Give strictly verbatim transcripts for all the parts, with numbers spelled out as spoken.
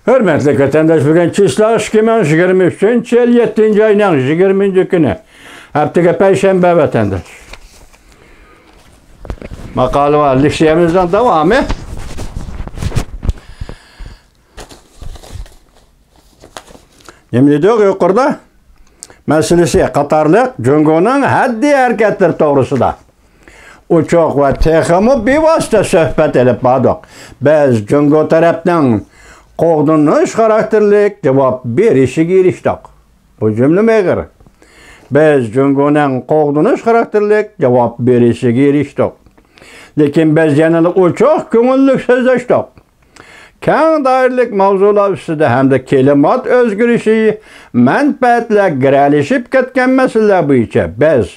ھۆرمەتلىك ۋەتەنداش، بۈگۈن چىسلاۋ ئىككى مىڭ يىگىرمە ئۈچىنچى يىل يەتتىنچى ئاينىڭ يىگىرمىنچى كۈنى، ھەپتىگە پەيشەنبە ۋەتەنداش. ماقالە ۋە لېكسىيەمىزنىڭ داۋامى. نېمە دېدۇق يۇقىرىدا؟ مەسىلىسى قاتارلىق جۇڭگونىڭ ھەددىي ھەرىكەتلىرى توغرىسىدا ئوچۇق ۋە تېخىمۇ بىۋاسىتە سۆھبەت ئېلىپ باردۇق. بىز جۇڭگو تەرەپنىڭ قوغدىنىش خاراكتېرلىك جاۋاب بېرىشىگە ئېرىشتۇق. بۇ جۈملىمۇ ئېغىر. بىز جۇڭگونىڭ قوغدىنىش خاراكتېرلىك جاۋاب بېرىشىگە ئېرىشتۇق. لېكىن بىز يەنىلا ئوچۇق كۆڭۈللۈك سۆزلەشتۇق. كەڭ دائىرىلىك ماۋزۇلار ئۈستىدە ھەمدە كىلىمات ئۆزگىرىشى، مەنپەئەتلەر گىرەلىشىپ كەتكەن مەسىلىلەر بويىچە بىز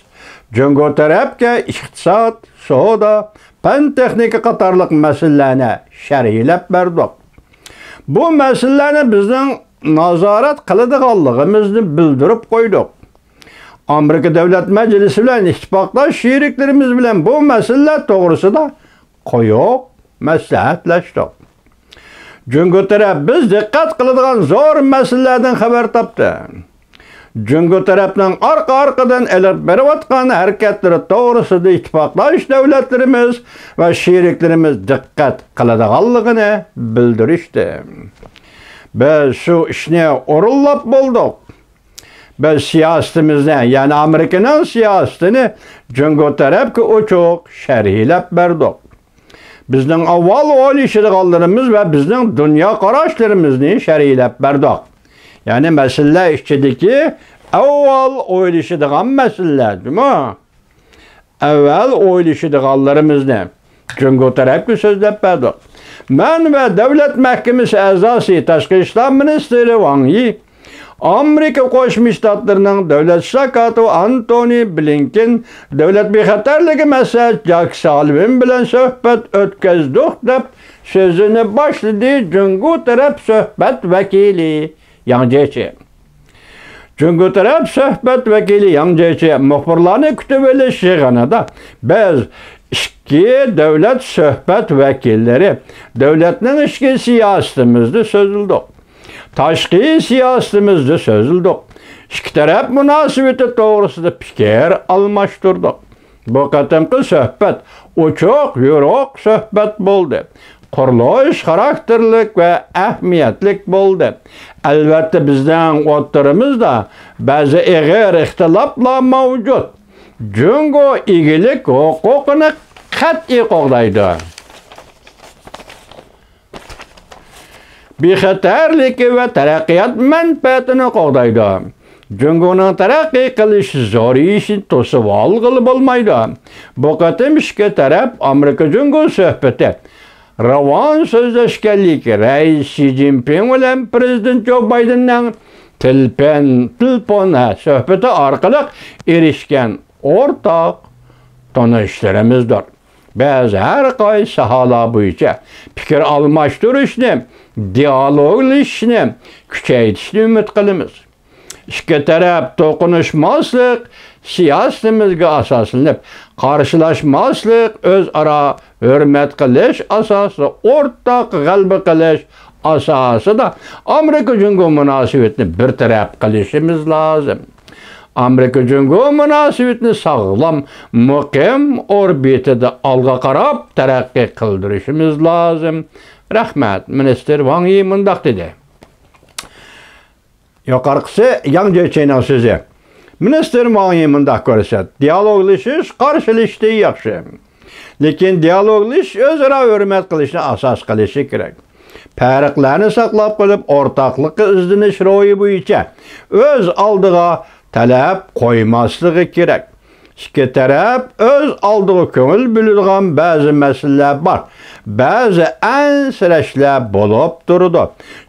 جۇڭگو تەرەپكە ئىقتىساد، سودا، پەن تېخنىكا قاتارلىق مەسىلىلەرنى شەرھلەپ بەردۇق. بۇ مەسىلىلەرنى بىزنىڭ نازارەت قىلىدىغانلىقىمىزنى بىلدۈرۈپ قويدۇق. ئامېرىكا دۆلەت مەجلىسى بىلەن ئىتتىپاقداش شېرىكلىرىمىز بىلەن بۇ مەسىلىلەر توغرىسىدا قويۇق مەسلىھەتلەشتۇق. جۇڭگو تەرەپ بىز دىققەت قىلىدىغان زور مەسىلىلەردىن خەۋەر تاپتى. جۇڭگو تەرەپنىڭ ئارقا-ئارقىدىن ئېلىپ بېرىۋاتقان ھەرىكەتلىرى توغرىسىدا ئىتتىپاقداش دۆلەتلىرىمىز ۋە شېرىكلىرىمىز دىققەت قىلىدىغانلىقىنى بىلدۈرۈشتى. بىز شۇ ئىشنى ئورۇنلاپ بولدۇق. بىز سىياسىتىمىزنى، يەنى ئامېرىكىنىڭ سىياسىتىنى جۇڭگو تەرەپكە ئوچۇق شەرھلەپ بەردۇق. بىزنىڭ ئاۋۋال ئويلىشىدىغانلىرىمىز ۋە بىزنىڭ دۇنيا قاراشلىرىمىزنى شەرھلەپ بەردۇق. يەنى مەسىلىلەر ئىچىدىكى ئاۋۋال ئويلىشىدىغان مەسىلىلەر جۇمۇ. ئەۋۋەل ئويلىشىدىغانلىرىمىزنى جۇڭگو تەرەپكە سۆزلەپ بەردۇق. مەن ۋە دۆلەت مەھكىمىسى ئەزاسى، تاشقى ئىشلار مىنىستىرى ۋاڭ يى، ئامېرىكا قوشما شتاتلىرىنىڭ دۆلەت ئىشلار كاتىپى ئانتونى بلىنكېن، دۆلەت بىخەتەرلىكى مەسلىھەتچىسى جاك سالىۋېن بىلەن سۆھبەت ئۆتكۈزدۇق، دەپ سۆزىنى باشلىدى جۇڭگو تەرەپ سۆھبەت ۋەكىلى ياڭ جيېچى. جۇڭگو تەرەپ سۆھبەت ۋەكىلى ياڭ جيېچى مۇخبىرلارنى كۈتۈۋېلىش يىغىنىدا، بىز ئىككى دۆلەت سۆھبەت ۋەكىللىرى دۆلەتنىڭ ئىچكى سىياسىتىمىزنى سۆزلىدۇق. تاشقى سىياسىتىمىزنى سۆزلىدۇق. ئىككى تەرەپ مۇناسىۋىتى توغرىسىدا پىكىر ئالماشتۇردۇق. بۇ قېتىمقى سۆھبەت ئوچۇق-يورۇق سۆھبەت بولدى. قۇرۇلۇش خاراكتېرلىك ۋە ئەھمىيەتلىك بولدى. ئەلۋەتتە، بىزنىڭ ئوتتۇرىمىزدا بەزى ئېغىر ئىختىلاپلار مەۋجۇت. جۇڭگو ئىگىلىك ھوقۇقىنى قەتئىي قوغدايدۇ. بىخەتەرلىكى ۋە تەرەققىيات مەنپەئەتىنى قوغدايدۇ. جۇڭگونىڭ تەرەققىي قىلىش زورىيىشىنى توسۇۋالغىلى بولمايدۇ. بۇ قېتىم ئىككى تەرەپ ئامېرىكا جۇڭگو سۆھبىتى راۋان سۆزلەشكەنلىكى، رەئىس شى جىنپىڭ بىلەن پىرېزىدېنت جو بايدېننىڭ تېلېفون، تېلېفون سۆھبىتى ئارقىلىق ئېرىشكەن ئورتاق تونۇشلىرىمىزدۇر. بىز ھەر قايسى ساھەلەر بويىچە پىكىر ئالماشتۇرۇشنى، دىئالوگلىشىشنى كۈچەيتىشنى ئۈمىد قىلىمىز. ئىككى تەرەپ توقۇنۇشماسلىق سىياسىتىمىزگە ئاساسلىنىپ، قارشىلاشماسلىق، ئۆزئارا ھۆرمەت قىلىش ئاساسىدا، ئورتاق غەلىبە قىلىش ئاساسىدا ئامېرىكا جۇڭگو مۇناسىۋىتىنى بىر تەرەپ قىلىشىمىز لازىم. ئامېرىكا جۇڭگو مۇناسىۋىتىنى ساغلام، مۇقىم ئوربىتىدا ئالغا قاراپ تەرەققىي قىلدۇرۇشىمىز لازىم. رەھمەت. مىنىستىر ۋاڭ يى مۇنداق دېدى. يۇقىرىقىسى ياڭ جيېچىنىڭ سۆزى. مىنىستىر ۋاڭ يى مۇنداق كۆرسەت، دىئالوگلىشىش قارشىلىشىشتىن ياخشى. لېكىن دىئالوگلىشىش ئۆزئارا ھۆرمەت قىلىشنى ئاساس قىلىشى كېرەك. پەرقلەرنى ساقلاپ قېلىپ، ئورتاقلىققا ئىزدىنىش روھى بويىچە ئۆز ئالدىغا تەلەپ قويماسلىقى كېرەك. ئىككى تەرەپ ئۆز ئالدىغا كۆڭۈل بۆلىدىغان بەزى مەسىلىلەر بار. بەزى ئەنسىرەشلەر بولۇپ تۇرىدۇ.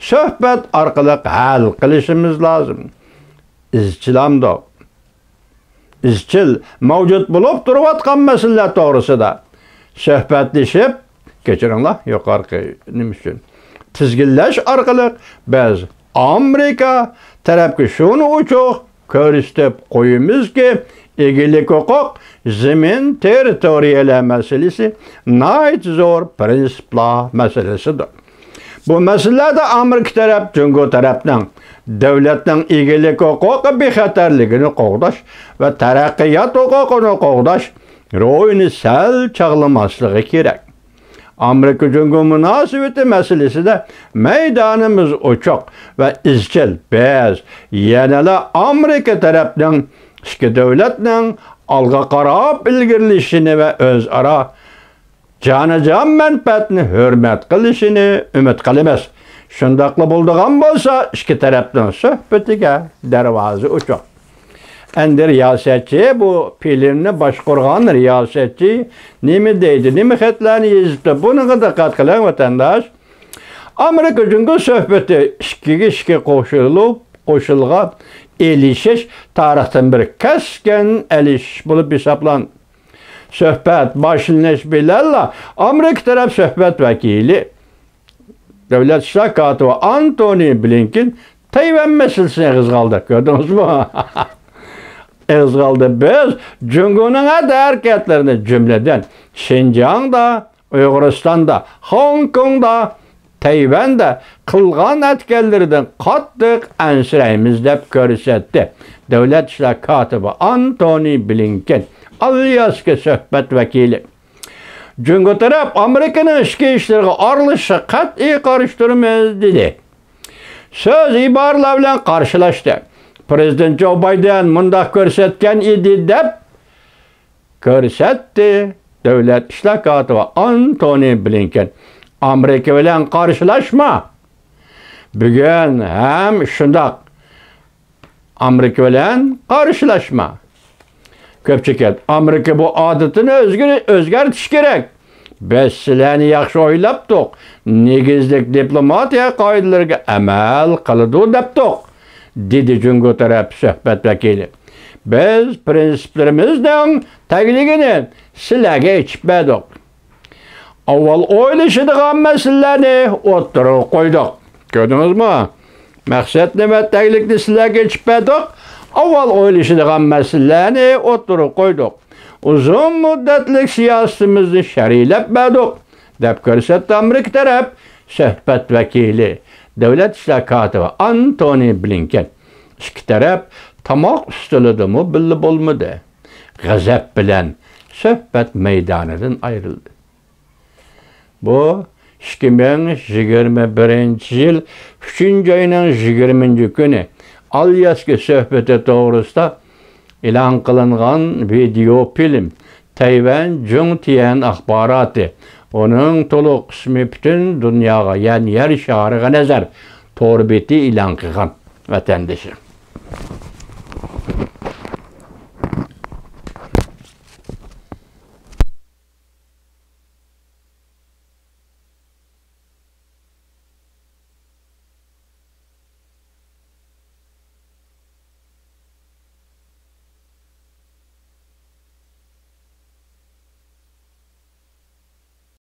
سۆھبەت ئارقىلىق ھەل قىلىشىمىز لازىم. ئىزچىلامدۇ؟ ئىزچىل مەۋجۇت بولۇپ تۇرۇۋاتقان مەسىلىلەر توغرىسىدا سۆھبەتلىشىپ، كەچۈرۈڭلار، يۇقىرىقى نېمە ئۈچۈن؟ تىزگىنلەش ئارقىلىق بىز ئامېرىكا تەرەپكە شۇنى ئوچۇق كۆرسىتىپ قويىمىزكى، ئىگىلىك ھوقۇق، زېمىن، تېررىتورىيەلەر مەسىلىسى ناھايىتى زور پىرىنسىپلار مەسىلىسىدۇر. بۇ مەسىلىلەردە ئامېرىكا تەرەپ جۇڭگو تەرەپنىڭ دۆلەتنىڭ ئىگىلىك ھوقۇقى بىخەتەرلىكىنى قوغداش ۋە تەرەققىيات ھوقۇقىنى قوغداش روھىنى سەل چاغلىماسلىقى كېرەك. ئامېرىكا جۇڭگو مۇناسىۋىتى مەسىلىسىدە مەيدانىمىز ئوچۇق ۋە ئىزچىل. بىز يەنىلا ئامېرىكا تەرەپنىڭ ئىككى دۆلەتنىڭ ئالغا قاراپ ئىلگىرىلىشىنى ۋە ئۆزئارا جانىجان مەنپەئەتنى ھۆرمەت قىلىشىنى ئۈمىد قىلىمىز. شۇنداقلا بولىدىغان بولسا، ئىككى تەرەپنىڭ سۆھبىتىگە دەرۋازا ئوچۇق. ئەندى رىياسەتچى، بۇ فىلىمنى باشقۇرغان رىياسەتچى نېمە دەيدۇ، نېمە خەتلەرنى يېزىپتۇ، بۇنىڭغا دىققەت قىلىڭ، ۋەتەنداش. ئامېرىكا جۇڭگو سۆھبىتى ئىككىگە ئىككى قوشۇلۇپ، قوشۇلغا ئېلىشىش تارىختىن بىر كەسكىن ئېلىشىش بولۇپ ھېسابلان. سۆھبەت باشلىنىش بىلەنلا ئامېرىكا تەرەپ سۆھبەت ۋەكىلى، دۆلەت ئىشلار كاتىپى ئانتونى بلىنكېن تەيۋەن مەسىلىسىنى ئېغىزغا ئالدى. كۆردىڭىزمۇ؟ ئېغىزغا ئالدى. بىز جۇڭگونىڭ ھەر ھەرىكەتلىرىنى، جۈملىدىن شىنجاڭدا، ئۇيغۇرىستاندا، خوڭكوڭدا، تەيۋەندە قىلغان ئەتكەنلىرىدىن قاتتىق ئەنسىرەيمىز، دەپ كۆرسەتتى دۆلەت ئىشلار كاتىپى ئانتونى بلىنكېن، ئالياسكا سۆھبەت ۋەكىلى. جۇڭگو تەرەپ ئامېرىكىنىڭ ئىچكى ئىشلىرىغا ئارىلىشىشىغا قەتئىي قارشى تۇرىمىز، دېدى. سۆز ئىبارىلەر بىلەن قارشىلاشتى. پىرېزىدېنت جو بايدېن مۇنداق كۆرسەتكەن ئىدى، دەپ كۆرسەتتى دۆلەت ئىشلار كاتىپى ئانتونى بلىنكېن. ئامېرىكا بىلەن قارشىلاشما. بۈگۈن ھەم شۇنداق. ئامېرىكا بىلەن قارشىلاشما. كۆپچىكىت، ئامېرىكا بۇ ئادىتىنى ئۆزگەر-، ئۆزگەرتىشى كېرەك. بىز سىلەرنى ياخشى ئويلاپتۇق، نېگىزلىك دىپلوماتىيە قائىدىلىرىگە ئەمەل قىلىدۇ دەپتۇق، دېدى جۇڭگو تەرەپ سۆھبەت ۋەكىلى. بىز پىرىنسىپلىرىمىزنىڭ تەگلىكىنى سىلەرگە ئېچىپ بەردۇق. ئاۋۋال ئويلىشىدىغان مەسىلىلەرنى ئوتتۇرىغا قويدۇق. كۆردىڭىزمۇ؟ مەقسەتنى ۋە تەگلىكنى سىلەرگە ئېچىپ بەردۇق. ئاۋۋال ئويلىشىدىغان مەسىلىلەرنى ئوتتۇرىغا قويدۇق. ئۇزۇن مۇددەتلىك سىياسىتىمىزنى شەرھلەپ بەردۇق، دەپ كۆرسەتتى ئامېرىكا تەرەپ سۆھبەت ۋەكىلى، دۆلەت ئىشلار كاتىپى ئانتونى بلىنكېن. ئىككى تەرەپ تاماق ئۈستىلىدىمۇ بىللە بولمىدى. غەزەپ بىلەن سۆھبەت مەيدانىدىن ئايرىلدى. بۇ ئىككى مىڭ يىگىرمە بىرىنچى يىل ئۈچىنچى ئاينىڭ يىگىرمىنچى كۈنى ئالياسكا سۆھبىتى توغرىسىدا ئېلان قىلىنغان ۋىدېئو فىلىم. تەيۋەن جۇڭتيەن ئاخباراتى. ئۇنىڭ تولۇق ئىسمى پۈتۈن دۇنياغا، يەنى يەر شارىغا نەزەر تور بېتى ئېلان قىلغان، ۋەتەندىشى.